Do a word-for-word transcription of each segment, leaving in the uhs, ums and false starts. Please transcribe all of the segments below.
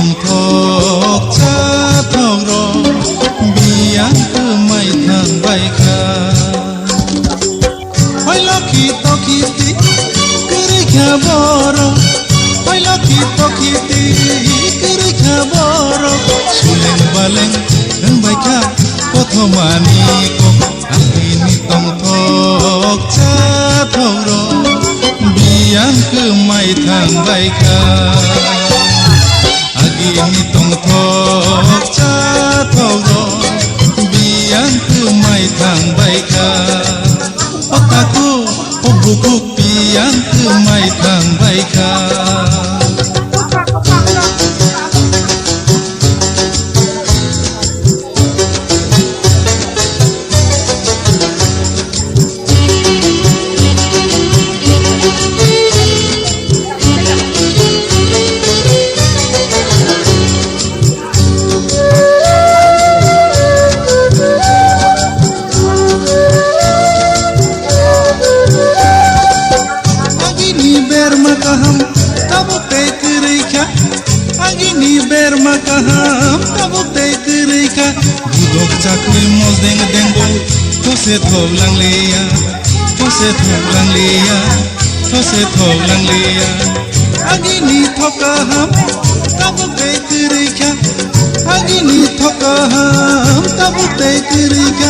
Thok cha thok rok biyang kwmai thang bai kha. Hoi lokhi tokhi ti kwrwi kha borok. Hoi lokhi tokhi ti kwrwi kha borok. Suleng baleng wng bai kha kothomani kok. Agini tongthok chathok rok biyang kwmai thang bai kha. Agini tongthok chathok rok biyang kwmai thang bai kha. O takhuk, o bukhuk biyang kwmai thang bai kha. Agini berma kaham, tabuk tei kwrwi kha. Agini berma kaham, tabuk tei kwrwi kha. Budok chakwi mosdeng dengbo, those thok langliya, those thok langliya, those thok langliya. Agini thok kaham, tabuk tei kwrwi kha. Agini thok kaham, tabuk tei kwrwi kha.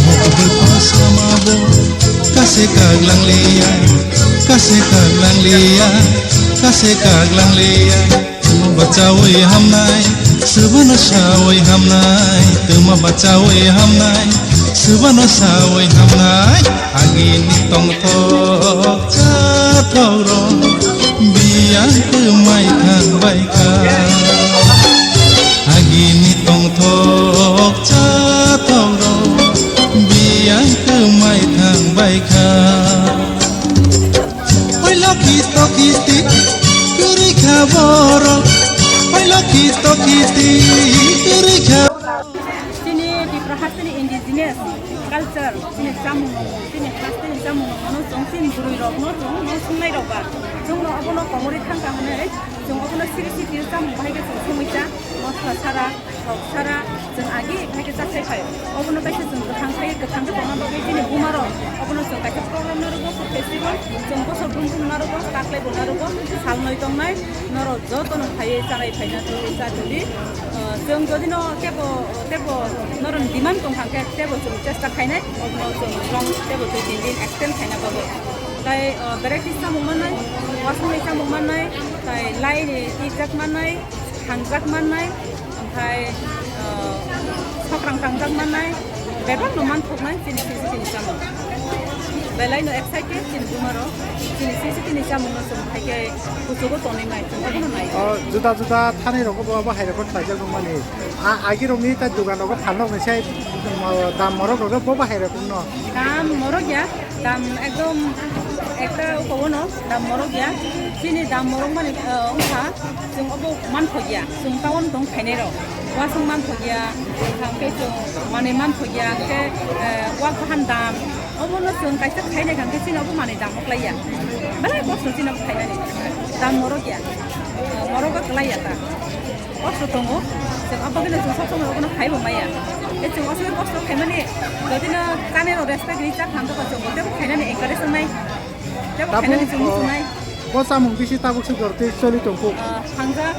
Bohok bwkha sama bo, kase kak langliya, kase kak langliya, kase kak langliya. Tuma bachawi hamnai, subano sawi hamnai. Tuma bachawi hamnai, subano sawi hamnai. Agini tongthok chathok rok biyang kwmai thang bai kha. Agini tongthok chathok rok biyang kwmai thang bai kha. Hoi lokhi tokhi ti kwrwi kha borok. Hoi lokhi tokhi ti kwrwi kha. Chini Tipra hasteni indigenous culture, chini chamung nongmung, chini hasteni chamung nongmung no chwng chini bwrwi rok no chwng no sungnai rok ba. Chwng no obono komorwi thang kha hwnwi chwng obono siri siri chamung bahai khe chwng sungwi cha, mosla sara, thok sara, chwng agi bahai khe cha khai phai. Obono kaisa chwng kwthang khai, kwthang khe tongna bagwi chini buma rok obono chwng kaisa program no rwgo, food festival, chwng bosor brum brum na rwgo, taklai bo na rwgo, sal noi tongnai, norok joto no phaiwi chanai phaina tongwi cha tongdi. Ah, chwng jodi no tebo, tebo norok demand tong kha khe tebo chwng chesta khainai, obono chwng long tebo dui tin din extend khaina bagwi. Tai, ah, variety chamung mannai, wasung ni chamung mannai, tai lai ni tikjak mannai, thangjak mannai, omohai, ah, sokrang tangjak mannai, bebak no manthoknai chini sisi chini chamung. Belai no excited chini buma rok, chini sisi chini chamung no chwng hai khe kuchugo tonwi nai, chwng obono nai. O, juda juda thani rogo bo, bo hai rogo khlaijak nung mani. A, agi rok ni ta dugan rogo phalnok ni sai, o, dam morok rogo bo, bo hai rogo no. Dam morok ya, dam ekdom ekta uko no, dam morok ya. Chini dam morok mani, o, wngkha. Chwng obo manthokya, chwng town tong khainai rok. Wasung manthokya, hwnkhe chwng manwi manthokya, hwnkhe, eh, wak bahan dam. Obono chwng kaisa khainai hwnkhe chini obo manwi dam oklaiya. Belai kosto chini obo khainani. Dam morokya. Eh, morogo kwlaiya ta. Kosto tongo. Chwng abagwino chwng sob somoi obono khaibo maya. Tei chwng aswk kosto khaimani, jodino chanai rok respect ri chak thang tongkha chwng bo teibo khainani encourage wngnai. Teibo tabuk, khainani chwng muchungnai. Bo chamung bisi tabuk se jor tei choli tongkuk. Ah, thangjak,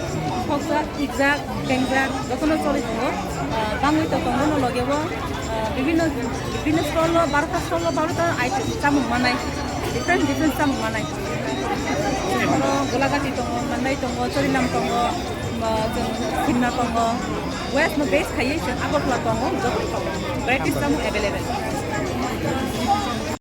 thokjak, ikjak, kengjak, jotono choli tongo. Ah, bangwi to tongo no loge o. Ah, bibinno, bibinno stall o, barota stall o, barota item chamung manai. Different, different chamung manai. Oro Golagati tongo, Mandai tongo, Chorilam tongo, ah, chwng Simna tongo. West no base khaiwi chwng Agartala tongo, joto tongo. Variety chamung available.